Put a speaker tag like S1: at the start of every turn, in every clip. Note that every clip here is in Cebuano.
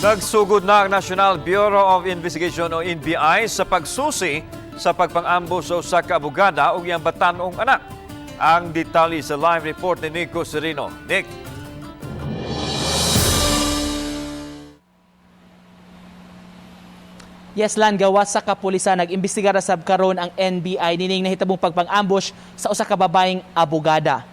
S1: Nagsugod na ang National Bureau of Investigation o NBI sa pagsusi sa pagpang-ambush sa usa ka abogada ug iyang batan-ong anak. Ang detalye sa live report ni Nico Serino. Nick.
S2: Yes, Lan, gawas sa kapulisan, nag-imbestigar na sab karon ang NBI nining nahitabong pagpang-ambush sa usa ka babaeng abogada.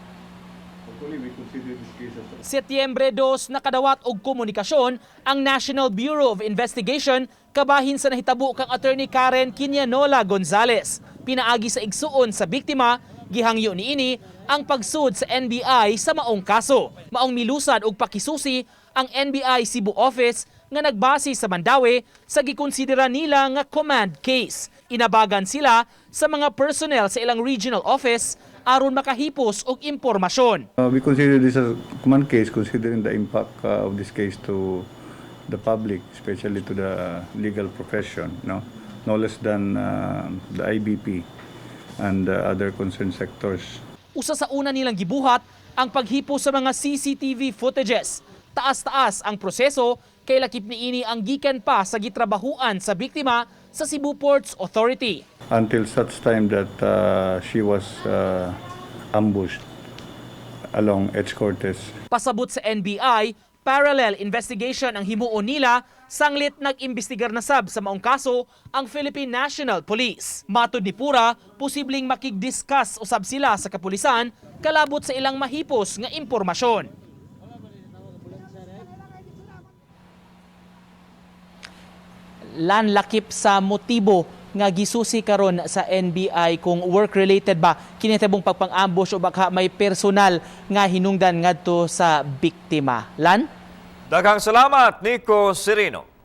S2: Setyembre 2, nakadawat og komunikasyon ang National Bureau of Investigation kabahin sa nahitabo kang Attorney Karen Quinanola Gonzales. Pinaagi sa igsuon sa biktima, gihangyo niini ang pagsud sa NBI sa maong kaso. Maong milusad og pakisusi ang NBI Cebu Office nga nagbase sa Mandaue sa gikonsidera nila nga command case. Inabagan sila sa mga personnel sa ilang regional office aron makahipos og impormasyon.
S3: We consider this as a command case considering the impact of this case to the public, especially to the legal profession, no? No less than the IBP and other concerned sectors.
S2: Usa sa una nilang gibuhat ang paghipo sa mga CCTV footages. Taas-taas ang proseso kay lakip niini ang gikan pa sa gitrabahuan sa biktima sa Cebu Ports Authority.
S3: Until such time that she was ambushed along H. Cortez.
S2: Pasabot sa NBI, parallel investigation ang himuon nila sanglit nag-imbestigar na sab sa maong kaso ang Philippine National Police. Matod ni Pura, posibleng makig-discuss usab sila sa kapulisan kalabot sa ilang mahipos nga impormasyon. Lan, lakip sa motibo nga gisusi karon sa NBI kung work-related ba kini tabong pagpang-ambush o baka may personal nga hinungdan ngadto sa biktima. Lan?
S1: Daghang salamat, Nico Serino.